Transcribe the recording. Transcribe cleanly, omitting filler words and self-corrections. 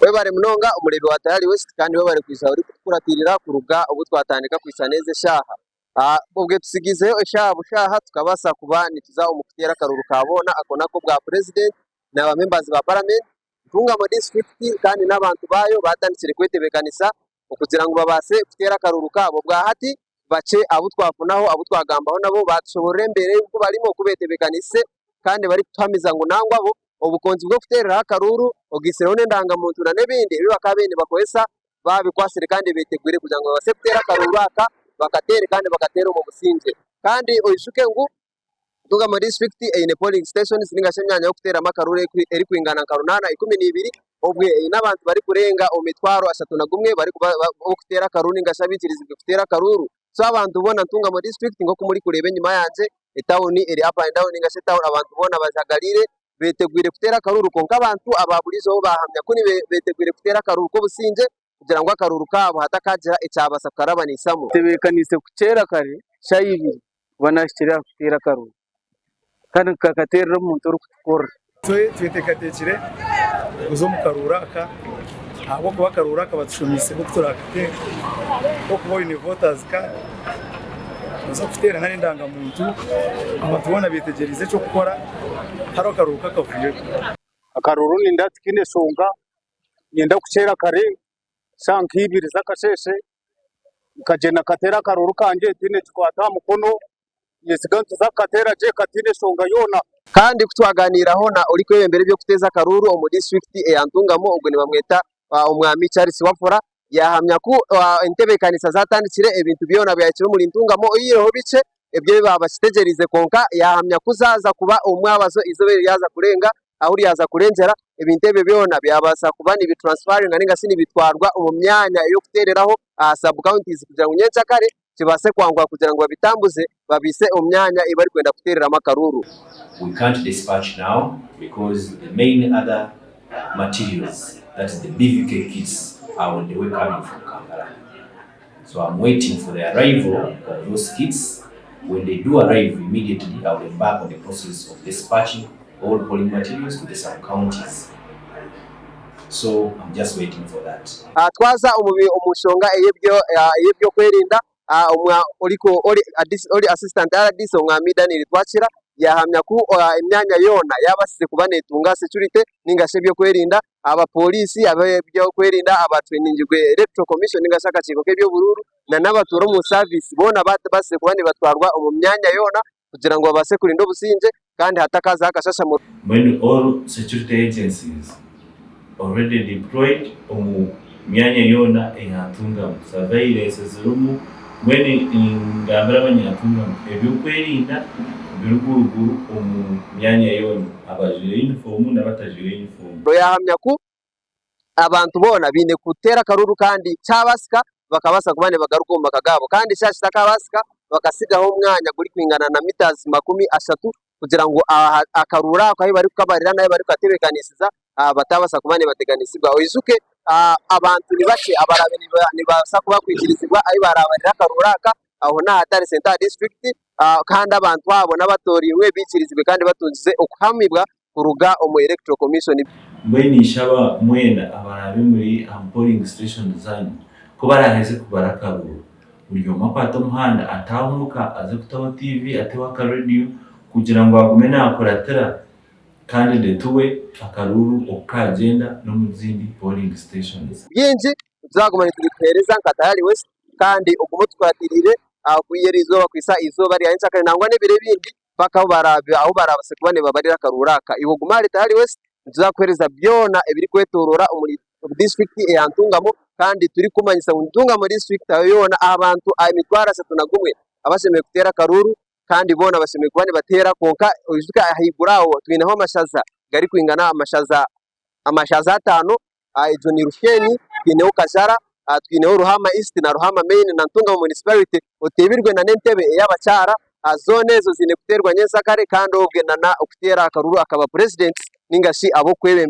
Webare munonga omureebi wa Tayari West kandi webare kwija orikutukuratirira kuruga obu twatandika kuhitsya n'ezi eshaaha. Obwe tutsigizeho eshaaha bushaaha tukabaasa kuba nituza omu kuteera akaruuru ka boona ako n'ak'obwa purezidenti na ba members ba paramenti. Ntungamo disiturikiti kandi n'abantu baayo baatandikire kwetebeekanisa okugira ngu babaase kuteera akaruuru kaabo. Obwahati bakye abu twafunaho abu twagambaho nabo baatushoboorora embeera oku barimu oku betebeekaniise kandi barikutuhamiza ngu nangwa bo obukonzi bw'okuteereraho akaruuru ogaitsireho n'endangamuntu n'ebindi ebi bakaba baine nibakoresa baabikwatsire kandi beetegwire kugira ngu babaase kuteera akaruuru aka bakateere kandi bakateere omu busingye. Kandi oijuke ngu Ntungamo disiturikiti eine polling stations ninga shi emyanya y'okuteeramu akaruuru erikwingana nka runaana 12 obwe eine abantu barikurenga omu 310 b'okuteera akaruuru ninga shi abaikirizibwe kuteera akaruuru. So abantu boona Ntungamo disiturikiti nk'oku murikureeba enyima yangye etawuni eri up and down ninga shi etawuni abantu boona bajagariire betegwire kuteera akaruuru kwonka abantu aba buriijo bo baahamya ku betegwire kuteera akaruuru k'obusingye kugira ngu akaruuru kaabo hatakaagira ekyabaasa kukarabanisamu. Ntebeekaniise kukyera kare shaaha ibiri kuba naahikire aha kuteera akaruuru kandi nkakateerera omuntu orikutukorera. Itwe tweteekateekire kuza omu karuuru aka ahabw'okuba akaruuru aka batushomiise nk'oku turaakateere. Ku orikuba oine voters card nooza kuteera n'endangamuntu abantu boona beetegyereize eky'okukora tihariho akaruuru k'akavuyo. Akaruuru nindeeba tikaine nshonga, niinyenda kukyera kare shaaha nka ibiri z'akasheeshe nkagyenda nkateera akaruuru kangye tihaine ekikwata aha mukono, Nyesiga nituza kukateera gye kataine nshonga yoona. Kandi ku twaganiiraho na orikwebembera eby'okuteeza akaruuru omu disiturikiti eya Ntungamo ogwo nibamweta Omwami Charles Wafula yaahamya ku entebeekanisa zaatandikire ebintu byona byahikire omuri Ntungamo oihireho bikye ebyo ebi baaba bakitegyereize kwonka yaahamya ku zaaza kuba omu mwabazo eizooba eryo ryaza kurenga ahu ryaza kurengyera ebintu ebyo byona byabaasa kuba nibi transferringa ninga shi nibitwarwa omu myanya ey'okuteereraho aha sub counties kugira ngu nyenkyakare kibaase kwanguha kugira ngu babitambuze babiise omu myanya ei barikwenda kuteereramu akaruuru. We can't dispatch now because the main other materials that is the BVK kits are on the way coming from Kampala. So I'm waiting for the arrival of those kits. When they do arrive immediately I will embark on the process of dispatching all polling materials to the sub counties. So I'm just waiting for that. Twaza omu nshonga ey'ebyokwerinda, ori Assistant rdc Omwami Daniel Twakira yaahamya ku emyanya yoona yaabaasize kuba neetunga securite ninga shi ebyokwerinda. Abapooriisi, ab'ebyokwerinda abaatwiningirwe Electoral Commission ninga shi akakiiko k'eby'oburuuru n'abatuura omu saviisi boona babaasize kuba nibatwarwa omu myanya yoona kugira ngu babaase kurinda obusingye kandi hatakaazaho akashashamuro. Mbwenu all security agencies already deployed omu myanya yoona eya Ntungamo, surveillance zirimu, mbwenu ningambira abanyantungamo eby'okwerinda biri guruguru omu myanya yoona, abajwaire yunifoomu n'abatajwaire yunifoomu. Yahamya ku abantu boona baine kuteera akaruuru kandi kyabaasika bakabaasa kuba nibagaruka omu maka gaabo kandi kyaba kitakabaasika bakatsigaho omwanya gurikwingana na mitazi 30 kugira ngu akaruuru ako ahu barikukabarira n'ahu barikukatebeekanisiza bataabaasa kuba nibateganisibwa. Oijuke abantu ni bakye abaraabe nibabaasa kuba kwikirizibwa ahu baraabarire akaruuru aka aho n'ahatari Sentare disiturikiti kandi abantu abo n'abatoorainwe baikirizibwe kandi batungize okuhamibwa kuruga omu Electoral Commission. Mbwenu ninshaba mwena abaraabe muri aha polling station zanyu ku baraaheze kubara akaruuru, buri omwe akwate omuhanda ataahe omuka aze kutaho TV ateho aka radio kugira ngu agume naakuratira candidate we akaruuru oku kaagyenda n'omu zindi polling stations. Bingi tuzaguma nitubikuheereza nka Tayari West kandi ogume otukuratiriire kwiha eriizooba kuhitsya eizooba rya nyenkyakare nangwa n'ebiro ebindi. mpaka ahu baraabe ahu baraabaase kuba nibabarira akaruuru aka. Iwe ogume ahari Tayari West, nituza kukuheereza byona ebirikwetooroora omuri disiturikiti eya Ntungamo kandi turikumanyisa ngu Ntungamo disiturikiti aho yoona abantu 31,000 abashemereire kuteera akaruuru kandi boona bashemereire kuba nibateera kwonka oijuke ahaiguru aho twineho amashaza garikwingana amashaza amashaza ataano Egyo ni Rushenyi, twineho Kajara, twineho Ruhama East na Ruhama Main na Ntungamo Municipality oteebirwe na n'entebe ey'abakyara. Zoona ezo ziine kuteerwa nyentsakare kandi obwe na n'okuteera akaruru akaba purezidenti ninga shi ab'okwebembera.